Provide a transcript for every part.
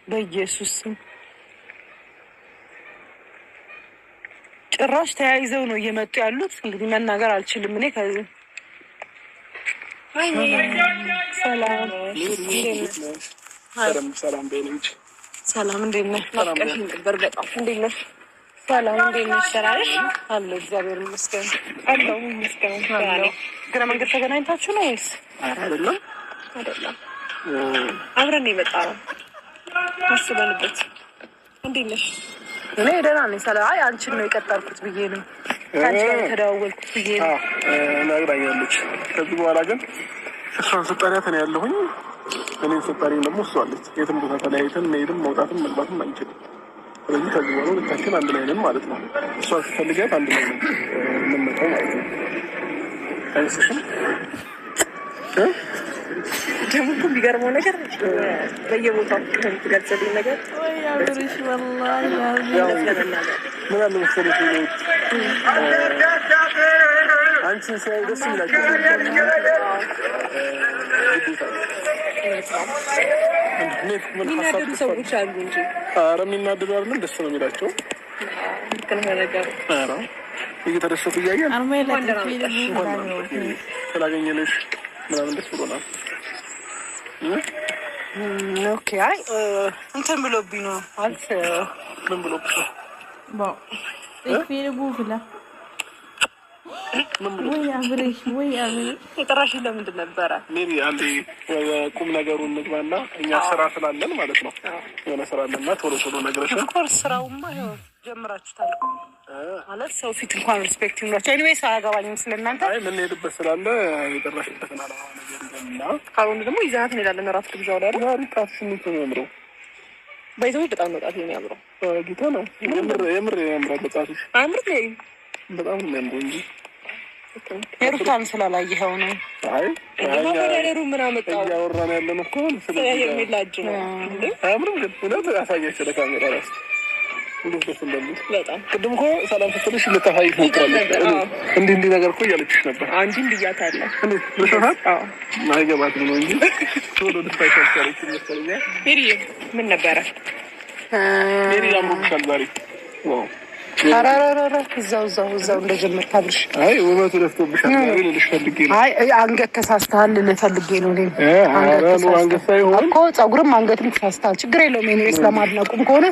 በኢየሱስ ስም ጭራሽ ተያይዘው ነው እየመጡ ያሉት። እንግዲህ መናገር አልችልም እኔ ከዚህ። ሰላም። ሰላም በይን እንጂ። ሰላም፣ እንዴት ነህ? ናፍቀሽኝ ነበር በጣም። እንዴት ነሽ? ሰላም፣ እንዴት ነሽ? ደህና ነሽ? አለሁ፣ እግዚአብሔር ይመስገን። አለሁ፣ ይመስገን። አለሁ። እግረ መንገድ ተገናኝታችሁ ነው ወይስ? አይደለም። አይደለም፣ አብረን የመጣ ነው አስበንበት። እንዴት ነሽ? እኔ ደህና ነኝ። ሰላም። አይ፣ አንቺን ነው የቀጠርኩት ብዬ ነው፣ ከአንቺ ጋር የተደዋወልኩት ብዬ ነው። ነግራኛለች። ከዚህ በኋላ ግን እሷን ስጠሪያት እኔ ያለሁኝ፣ እኔን ስጠሪኝ ደግሞ እሷ አለች። የትም ቦታ ተለያይተን መሄድም መውጣትም መግባትም አንችልም። ስለዚህ ከዚህ በኋላ ሁለታችን አንድ ላይ ነን ማለት ነው። እሷ ስትፈልጊያት አንድ ላይ ነው የምንመጣው ማለት ነው። አይመስልሽም? ደግሞ እኮ የሚገርመው ነገር በየቦታው የምትገልጽልኝ ነገር ወይ አብርሽ፣ ወላሂ። ምን አለ መሰለሽ፣ አንቺን ሲያዩ ደስ የሚላቸው ግዴታ የሚናደዱ ሰዎች አሉ እንጂ። ኧረ የሚናደዱ አይደለም፣ ደስ ነው የሚላቸው። ልክ ነህ ነገሩ። ኧረ እየተደሰቱ እያየን ስላገኘንሽ ምናምን ደስ ብሎናል። Okay፣ አይ እንትን ብሎብኝ ነው ማለት። ምን ብሎብሽ ነው? Bon, ik vind het boven. ወይ አብርሽ፣ ወይ አብርሽ። የጠራሽ ለምንድን ነበረ? ሜሪ፣ አንዴ ቁም ነገሩን እንግባና እኛ ስራ ስላለን ማለት ነው፣ የሆነ ስራ አለና ቶሎ ቶሎ ነግረሽን። Of course፣ ስራውማ ይኸው ጀምራችሁታል እኮ። ማለት ሰው ፊት እንኳን respect ይኑራቸው። Anyways፣ አያገባኝም ስለእናንተ። አይ፣ የምንሄድበት ስላለ የጠራሽበትን አላማ ነገር ይዘንና ካልሆነ ደግሞ ይዘናት እንሄዳለን እራት ግብዣው ላይ አይደል? ዛሬ ጣትሽ እንዴት ነው የሚያምረው? ባይዘው በጣም ነው ጣት የሚያምረው። ጌታ ነው፣ የምር የምር ያምራል ጣትሽ። አያምርም? በጣም ነው የሚያምረው እንጂ። የሩታን ስላላየኸው ነው። አይ፣ ማወዳደሩ ምን አመጣው? እያወራን ያለን እኮ ስለ ሄርሜላ እጅ ነው እንዴ? አያምርም ግን እውነት አሳያቸው ለካሜራ ራሱ እንዴት ደስ እንደሚል። በጣም። ቅድም እኮ ሰላም ስትልሽ ልታሳይሽ ሞክራለች። እንዲህ እንዲህ ነገር እኮ እያለችሽ ነበር። አንቺም ብያታለሁ። እንዴት ልሸፋት አዎ። አይገባትም ነው እንጂ ቶሎ ልታይሽ አልቻለችም መሰለኝ። ሜሪ፣ ምን ነበረ? ሜሪ፣ አምሮብሻል ዛሬ፣ wow! ኧረ እዛው እዛው እዛው እንደጀመርክ አብርሽ። አይ፣ ውበቱ ደፍቶብሻል ዛሬ ልልሽ ፈልጌ ነው። አይ፣ አንገት ተሳስተሃል ልልህ ፈልጌ ነው። እኔም ኧረ አንገት ሳይሆን እኮ ፀጉርም አንገትም ተሳስተሃል። ችግር የለውም። Anyways፣ ለማድነቁም ከሆነ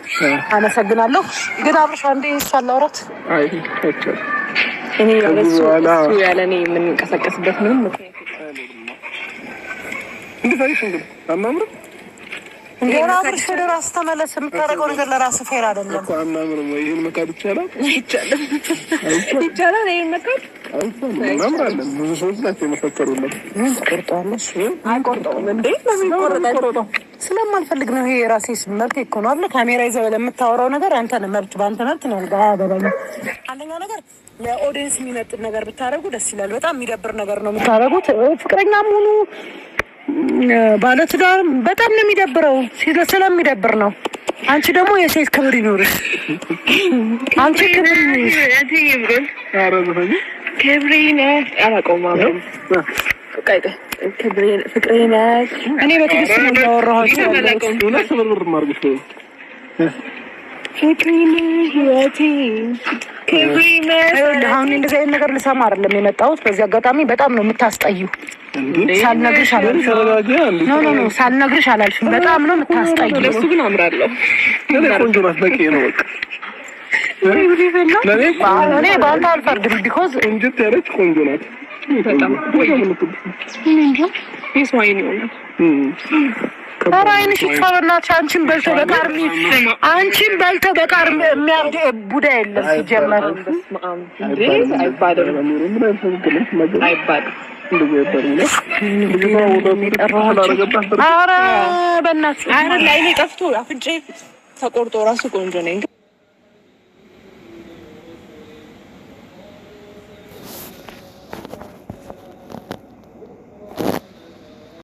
አመሰግናለሁ። ግን አብርሽ፣ አንዴ እሷን ላውራት። አይ፣ አይቻልም። እኔ ያለ ከዚህ እሱ በኋላ እሱ ያለ እኔ የምንንቀሳቀስበት ምንም ምክንያት እንዴት አየሽ እንግዲህ፣ አናምርም? ገና አብርሽ፣ ወደ ራስ ተመለስ። የምታደርገው ነገር ለራስ fair አይደለም። እኮ አናምርም ወይ? ይህን መካድ ይቻላል? አይቻልም። ይቻላል ይሄን መካድ? አይቻልም። እናምራለን። ብዙ ሰዎች ናቸው የመሰከሩልን። ቆርጠዋለሽ? አይቆርጠውም እንዴ? ለምን ይቆረጣል? ቆረጠው። ስለማልፈልግ ነው። ይሄ የራሴ መብት እኮ ነው አይደል? ካሜራ ይዘህ ለምታወራው ነገር አንተ ነህ መብት፣ በአንተ መብት ነው። አያገባኝም። አንደኛ ነገር ለ audience የሚመጥን ነገር ብታደርጉ ደስ ይላል። በጣም የሚደብር ነገር ነው የምታደርጉት። ፍቅረኛም ሁኑ ባለትዳርም በጣም ነው የሚደብረው። ስለሚደብር ነው። አንቺ ደግሞ የሴት ክብር ይኑርሽ። አንቺ ክብር ይኑርሽ። ኧረ ዘፈኝ። ክብሬ ነህ አላውቀውም። አብረን ክብሬ ፍቅሬ ነህ። እኔ በትዕግስት ነው እያወራኋቸው ያለሁት። እውነት ስብርብር ማድረግሽ ነው። ፍቅሬ ነህ ህይወቴ ክብሬ ነህ። ይኸውልህ፣ አሁን እንደዚህ አይነት ነገር ልሰማ አይደለም የመጣሁት። በዚህ አጋጣሚ በጣም ነው የምታስጠዩ። ሳልነግርሽ አላልፍም። ተረጋጊ። አንዴ። No, no, no፣ ሳልነግርሽ አላልፍም። በጣም ነው የምታስጠዩ። ለሱ ግን አምራለሁ። ለእኔ ቆንጆ ናት፣ በቂ ነው በቃ። ለእኔ እኔ በአንተ አልፈርድም። Because እንጅት ያለች ቆንጆ ናት። በጣም የሰው አይን ይሆናል። ኧረ አይንሽ ይጥፋ በእናትሽ። አንቺን በልቶ በቃር የሚያብድ ቡዳ የለም ሲጀመር። በስመ አብ እንዴ፣ አይባልም። ምን አይነት ንግግር ነው የምትናገሪው? አይባልም። እንደዚህ አይባልም ነው። ልጅቷ ውበቱ ስላደረገባት ኧረ በእናትሽ። ኧረ አይኔ ጠፍቶ አፍንጫዬ ተቆርጦ ራሱ ቆንጆ ነኝ።